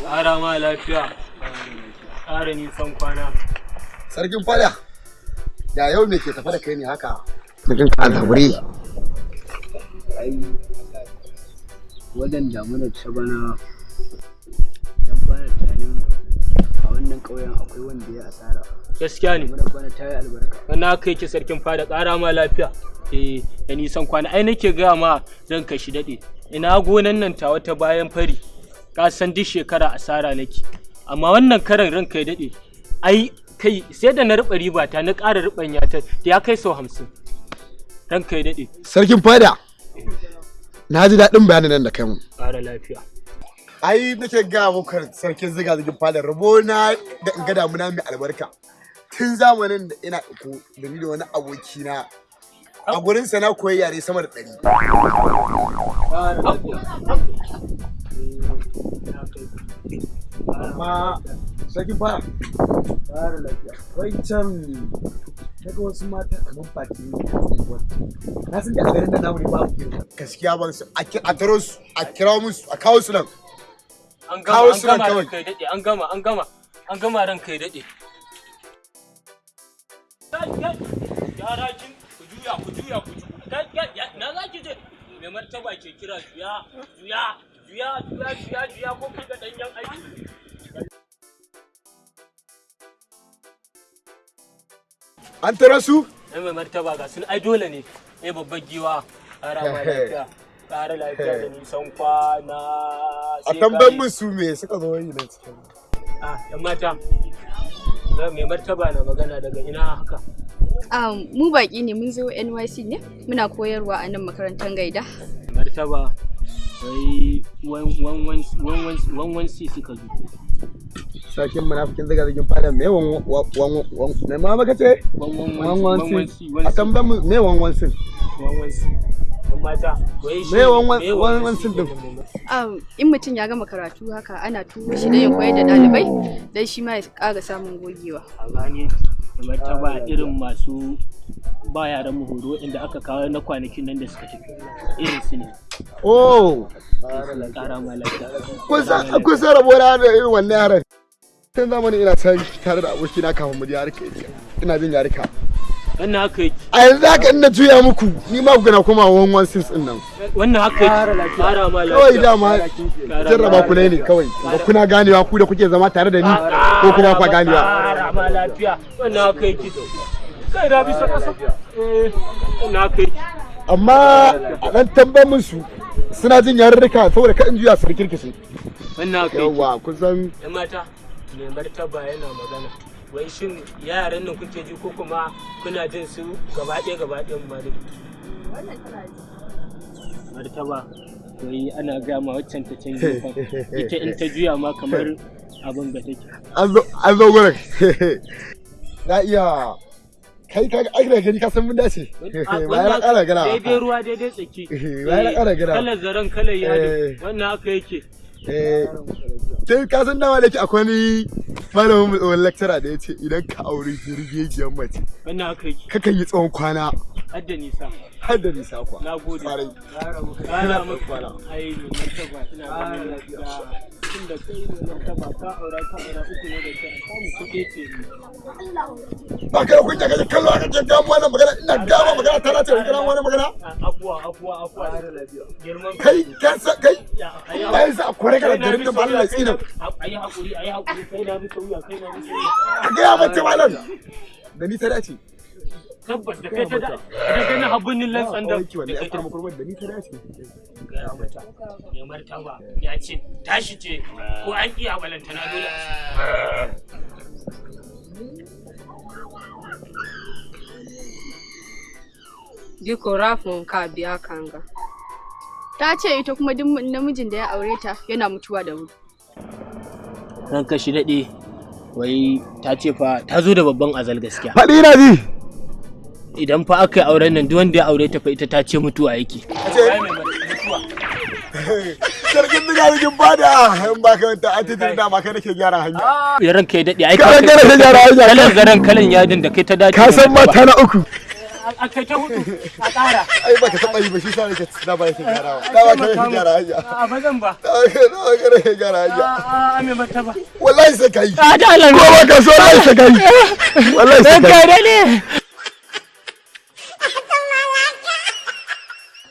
Ƙara ma lafiya. Ƙara nisan kwana. Sarkin fada, ya yau me ke tafa da kai ne haka? Sarkin ka zabure. Ai wannan damunar ta bana, dan bana tunanin a wannan ƙauyen akwai wanda ya asara. Gaskiya ne. Damunar bana ta yi albarka. Wannan haka yake, sarkin fada, ƙara ma lafiya. Eh, da nisan kwana. Ai nake gaya ma, ranka shi daɗe. Ina gonan nan tawa ta bayan fari. Ka san duk shekara asara nake. Amma wannan karan, ranka ya daɗe. Ai kai sai da na ruɓa riba ta, na ƙara ruɓanya ta ya kai sau 50. Ranka ya daɗe. Sarkin fada, na ji daɗin bayanin nan da kai mun. Ƙara lafiya. Ai nake ga muku, sarkin ziga zigin fada, rabo na da in ga damuna mai albarka. Tun zamanin da ina iko da ni da wani abokina, a gurin sa na koyi yare sama da 100. Ƙara lafiya. Amma sarkin fada, Ƙara lafiya. Wai can daga wasu mata kamar fati ne, na san da a garin da namu ne babu irin gaskiya, ban su a taro su, a kira musu, a kawo su nan. An Kawo gama, an su nan gama, kawai. ranka ya daɗe, an gama, an gama, an gama, ranka ya daɗe. Yara kin ku juya, ku juya, ku juya. Kai, kai, na za ki je? Mai martaba ke kira, juya, juya, juya, juya, juya, juya, ko kai ga ɗanyen aiki. An taro su. Ai mai martaba, ga sun, ai dole ne. Eh, babbar giwa, ƙara ma lafiya. Ƙara lafiya da nisan kwana. A Sai tambayan ka- mun su me suka zo yi nan cikin. Ah, yan mata. Mai martaba na magana, daga ina haka? Mu baƙi ne, mun zo NYC ne, muna koyarwa a nan makarantar Gaida. Martaba, wai 1 1 C suka zo. Sarkin munafikin ziga zigin fada, me wan wan wan me ma maka ce? 1 1 1 1 1 C. A tambayan mun me 1 1 sin. 1 1 C. Yan mata, wai shi Me 1 1 me 1 1 sin din? In mutum ya gama karatu haka, ana turo shi don ya koyar da ɗalibai don shi ma ya ƙara samun gogewa. A gane da martaba, irin masu ba yaran mu horo inda aka kawo na kwanakin nan da suka tafi, irin su ne. Oh, Kara ma lafiya. Kun san rabo na da irin wannan yaran. Tun zamani ina san tare da abokina kafin mu je harka, ina jin yarika. Wannan haka yake. A yanzu haka ina juya muku, ni ma ku gana koma 1 1 6 din nan. Wannan haka yake, kara ma lafiya. Kawai dama Kara jarraba ma ku ne kawai. Ba kuna ganewa ku da kuke zama tare da ni, ko kuma kwa ganewa? Kara ma lafiya. Wannan haka yake. Kai da bisa kasa. Eh, wannan haka yake. Amma a dan tambayar mun su suna jin yarurruka, saboda ka in juya su rikirkice. Wannan haka yake. Yawwa, kun san. Yan mata, mai martaba yana magana, wai shin yaran nan kuke ji ko kuma kuna jin su gaba ɗaya, gaba ɗayan ma duk? Martaba, wai ana gaya ma waccan ta can gefen, ita in ta juya ma kamar abin ga take. An zo gurin na iya kai ka ai da gani ka san mun dace, bayan na ƙara gana. Daidai ruwa daidai tsaki. Bayan na ƙara gana. Kalar zaren, kalar yadin. Eh. Wannan haka yake. Eh, kai ka san dama da yake akwai wani malamin mu, tsohon lecturer, da ya ce idan ka auri jirgegiyar mace, Wannan haka yake. kakan yi tsawon kwana. Har da nisa. Har da nisa kuwa. Na gode. Kwarai. Kara maka. Ai mai martaba, ina ganin da tun da kai mai martaba ka aura uku ne da kai, samu kuɗi ce. Ba ka da kunya kake kallo aka ke gamo wannan magana? Ina gama magana ta nace kana wannan magana. Afuwa, afuwa, afuwa, girman Kai ka san kai Ya, ayi. Bayan sa kore ka da garin da ba Allah tsina. Ayi hakuri, ayi hakuri, kai na bisa wuya, kai na bisa wuya. Ka gaya mace malam da ni ta dace. Tabbas da kai ta da daga na habbunin lantsan da Kawai wannan yan kurma kurma da ni ta dace. Gaya mata mai martaba ya ce tashi ce, ko an iya balantana dole a ce. Biko rafin ka biya kanga. Ta ce ita kuma duk namijin da ya aure ta yana mutuwa da wuri. Ranka shi daɗe, wai ta ce fa ta zo da babban azal, gaskiya. Faɗi, ina ji. Idan fa aka yi auren nan, duk wanda ya aure ta fa, ita ta ce mutuwa yake. Ce? Sarkin diga rigin bada, in ba ka wanta a titin da ma kai nake gyara hanya. Ya ranka ya daɗe, ai Ka ranka nake gyara hanya. Kalan zaren, kalan yadin, da kai ta dace. Ka san mata na uku. A kai ta hudu a ƙara. Ai baka taba yi ba, shi sa nake na ba yake gyarawa. Da ba ka yake gyara hanya. A ba zan ba. Da ba ka yake gyara hanya. A me martaba. Wallahi sai ka yi. A da Allah. Ko ba ka so, wallahi sai ka yi. Wallahi sai Ranka ka yi. daɗe.